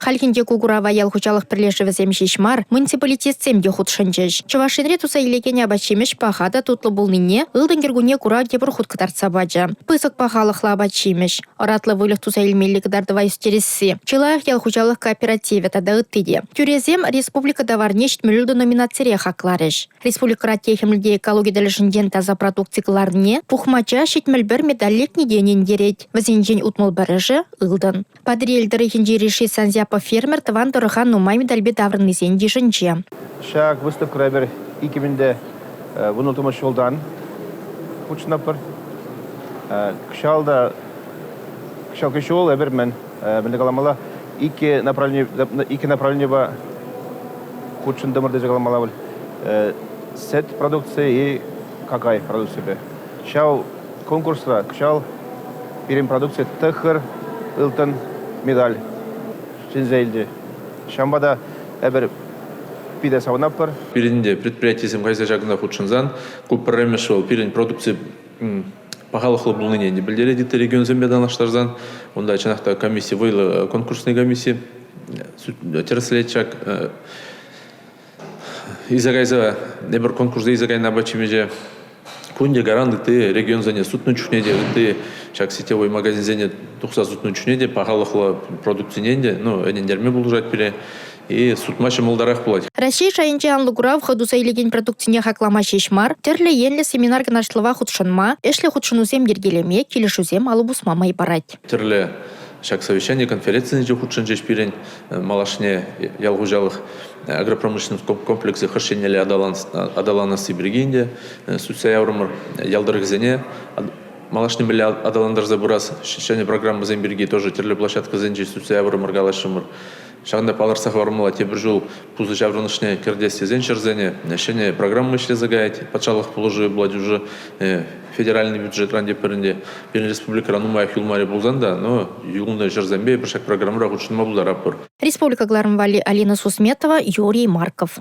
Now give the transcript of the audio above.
Хальхинче ку курава ял хуҫалӑх пӗрлешӗвӗсем ҫеҫ мар, муниципалитетсем те хутшӑнчӗҫ. Чӑваш Енре туса илекен апат-ҫимӗҫ паха та тутлӑ пулнине ылтӑн кӗркунне курав тепӗр хут кӑтартса пачӗ. Пысӑк пахалӑхлӑ апат-ҫимӗҫ, ӑратлӑ выльӑх туса илмелли кӑтартӑва ӳстересси, чи лайӑх ял хуҫалӑх кооперативӗ тата ытти те. Тӳресем республика таварне 70 номинацире хакларӗҫ. Республикӑра техӗмлӗ те экологи тӗлӗшӗнчен таса продукци кӑларнине пухмача 71 медаль лекни те ӗнентерет. Вӗсенчен 61-шӗ – ылтӑн. Патӑрьел тӑрӑхӗнчи Решит Санзяпов фермер тӑван тӑрӑха нумай медальпе таврӑннисен йышӗнче. Ҫак выставкӑра эпир 2016 ҫултан хутшӑнатпӑр. Кӑҫал та кӑҫалхи ҫул эпир мӗн мӗнле каламалла икӗ направлени икӗ направленипе хутшӑнтӑмӑр тесе каламалла пуль. Сӗт продукцийӗ и какай продукцийӗпе. Ҫав конкурсра кӑҫал пирӗн продукци тӑхӑр ылтӑн медаль ҫӗнсе илчӗ. Ҫавӑнпа та эпир питӗ савӑнатпӑр. Пирӗн те предприятисем кайса ҫакӑнта хутшӑнсан ку пӗрремӗш вӑл пирӗн продукци пахалӑхлӑ пулнине те пӗлтерет ытти регионсемпе танлаштарсан. Унта чӑнах та комисси вӑйлӑ конкурсный комисси тӗрӗслет ҫак илсе кайса эпир конкурса илсе кайнӑ апат-ҫимӗҫе кунте гарант ытти регионсене сутнӑ чухне те ытти ҫак сетевой магазинсене тухса сутнӑ чухне те пахалӑхлӑ продукцине те ну ӗнентерме пулӑшать пире и сутма ҫӑмӑлтарах пулать. Раҫҫей шайӗнчи анлӑ курав хӑй туса илекен продукцине хаклама ҫеҫ мар, тӗрлӗ енлӗ семинар-канашлӑва хутшӑнма, ӗҫлӗ хутшӑнусем йӗркелеме, килӗшӳсем алӑ пусма май парать. Тӗрлӗ ҫак совещани конференцисенче хутшӑнчӗҫ пирӗн малашне ял хуҫалӑх агропромышленность комплексӗ хӑш еннелле аталанасси пирки ӗнтӗ сӳтсе яврӑмӑр. Ял тӑрӑхӗсене малашне мӗнле аталантарса пырас ҫӗнӗ программӑсем пирки тоже тӗрлӗ площадкӑсенче сӳтсе яврӑмӑр, калаҫрӑмӑр. Ҫакӑнта палӑртса хӑвармалла, тепӗр ҫул пусӑ ҫаврӑнӑшне кӗртес тесен ҫӗрсене ҫӗнӗ программа ӗҫлесе каять, патшалӑх пулӑшӑвӗ пулать уже федеральный бюджетран тепӗр ӗнтӗ. Пирӗн республикӑра нумаях юлмарӗ пулсан та, но юлнӑ ҫӗрсемпе эпир ҫак программӑра хутшӑнма пултаратпӑр. Республика кӑларӑм валли Алина Сусметова, Юрий Марков.